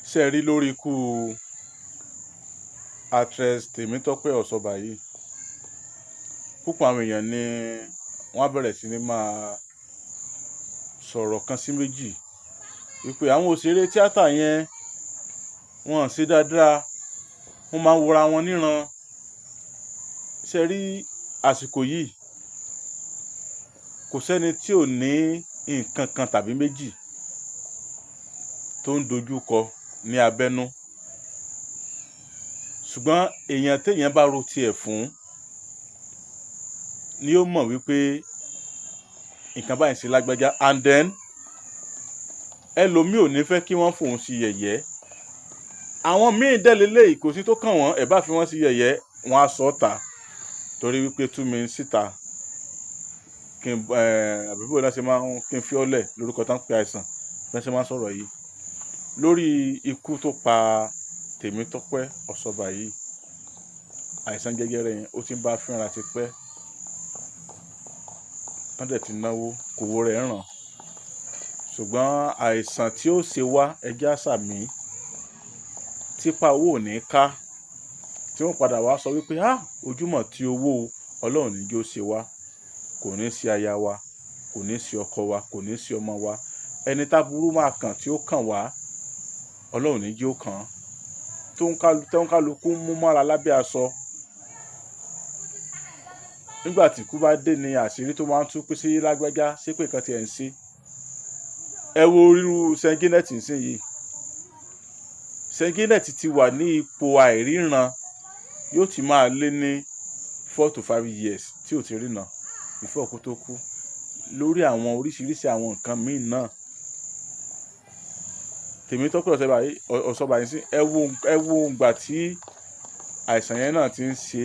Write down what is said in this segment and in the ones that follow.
Ṣé ẹ rí lórí ikú actress Tèmítọ́pẹ́ Ọ̀ṣọ́bà yìí, púpọ̀ àwọn èèyàn ni wọ́n á bẹ̀rẹ̀ sí ní máa sọ̀rọ̀ kan sí méjì wípé àwọn òṣèré tíátà yẹn, wọn ò ṣe dáadáa, wọ́n máa ń wora wọn níran. Ṣé ẹ rí àsìkò yìí, kò sẹ́ni tí ò ní nǹkan kan tàbí méjì tó ń dojú kọ ní abẹ́nú, ṣùgbọ́n èèyàn téèyàn bá ro tiẹ̀ fún ni ó mọ̀ wípé nǹkan báyìí ń ṣe lágbájá. And then ẹlòmíì ò ní fẹ́ kí wọ́n fòun sí yẹ̀yẹ́. Àwọn míì dẹ̀ lélẹ́yìí, kò sí tó kàn wọ́n, ẹ̀ bá fi wọ́n sí yẹ̀yẹ́, wọ́n á sọ ọ́ ta, torí wípé tú mi síta kí n àbí bó náà ṣe máa ń kí n fi ọ́lẹ̀ lórúkọ tán pé àìsàn bí wọ́n ṣe máa ń sọ̀rọ̀ yìí. Lórí ikú tó pa Tèmítọ́pẹ́ Ọ̀ṣọ́bà yìí, àìsàn jẹjẹrẹ yẹn, ó ti ń bá fínra ti pẹ́, tán dẹ̀ ti náwó kò wo rẹ̀ ràn. Ṣùgbọ́n àìsàn tí ó ṣe wá, ẹjẹ́ àṣà mi típa owó ò ní ká, tí wọ́n padà wá sọ wípé, "Ah, ojúmọ̀ tí owó." Ọlọ́run ní jó ṣe wá, kò ní sí aya wa, kò ní sí ọkọ wa, kò ní sí ọmọ wa. Ẹni táburú máa kàn tí ó kàn wá, Ọlọ́run ní jó kàn án. Tó ń kálukú mú mọ́ra lábẹ́ aṣọ, nígbà tí ikú bá dé ni àṣírí tó máa ń tú pé sí lágbájá ṣé pé nǹkan tiẹ̀ ń ṣe. Ẹ wo irú Sẹ́ńgínẹ̀tì ń yìí. Sẹ́ńgínẹ̀tì ti wà ní ipò àìríran, yóò ti máa lé ní 4 to 5 years tí ò ti ríran before kó tó kú, lórí àwọn oríṣiríṣi àwọn nǹkan míì náà. Tèmítọ́pẹ́ Ọ̀ṣọ́bà yìí sí, ẹ wo ìgbà tí àìsàn yẹn náà ti ń ṣe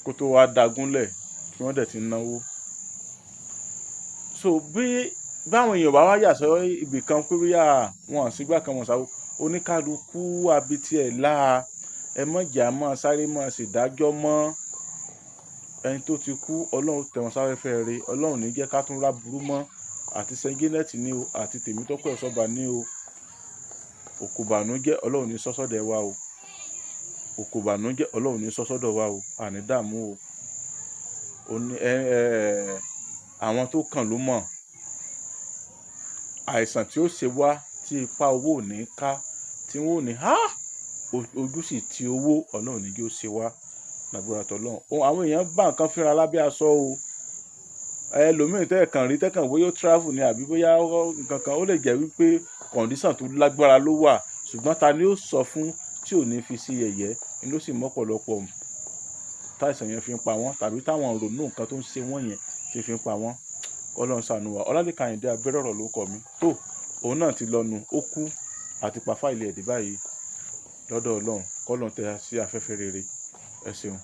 kó tó wá dagúnlẹ̀, tí wọ́n dẹ̀ ti ń náwó. So bí báwọn èèyàn bá wá yà sọ ibì kan pé bóyá wọn sígbà kan wọn sáwó, oníkálukú abití ẹ̀ láa, ẹ mọ̀jà máa sáré máa ṣèdájọ́ mọ́ ẹni tó ti kú. Ọlọ́run tẹ̀ wọ́n sáfẹ́fẹ́ rere. Ọlọ́run ní jẹ́ ká tún ráburú mọ́. Àti Sẹ́ńgínẹ́ẹ̀tì ní o, àti Tèmítọ́pẹ́ Ọ̀ṣọ́bà ní o, òkú ìbànújẹ́, Ọlọ́run ní sọ́sọ́dẹ̀ wa o. Òkú ìbànújẹ́, Ọlọ́run ní sọ́sọ́dọ̀ wa o. Àní dààmú o. Ó ní ẹ ẹ àwọn tó kàn ló mọ̀ àìsàn tí ó ṣe wá, tí ipa owó ò ní ká, tí wọ́n ò ní há ojú sì ti owó. Ọlọ́run ní kí ó ṣe wá lágbára tọlọ́run. Àwọn èèyàn bá nǹkan fínra lábẹ́ aṣọ o. Ẹlòmíì tẹ́ kàn rí tẹ́kàn, bóyá ó travel ni àbí bóyá nǹkan kan, ó lè jẹ́ wípé condition tó lágbára ló wà, ṣùgbọ́n ta ni ó sọ fún tí ò ní fi sí yẹ̀yẹ́ ni ló sì mọ́pọ̀lọpọ̀ táìsàn yẹn fi ń pa wọ́n, tàbí táwọn ronú nǹkan tó ń ṣe wọ́n yẹn tí fi ń pa wọ́n. Ọlọ́run ṣàánú wa. Ọlálẹ́kan Àyìndé abẹ́rẹ́ ọ̀rọ̀ ló kọ mi tó òun náà ti lọ́nu, ó kú àti pa fáìlì ẹ̀dí báyìí lọ́dọ̀ Ọlọ́run. Kọ́lọ́n tẹ sí afẹ́fẹ́ rere. Ẹ ṣeun.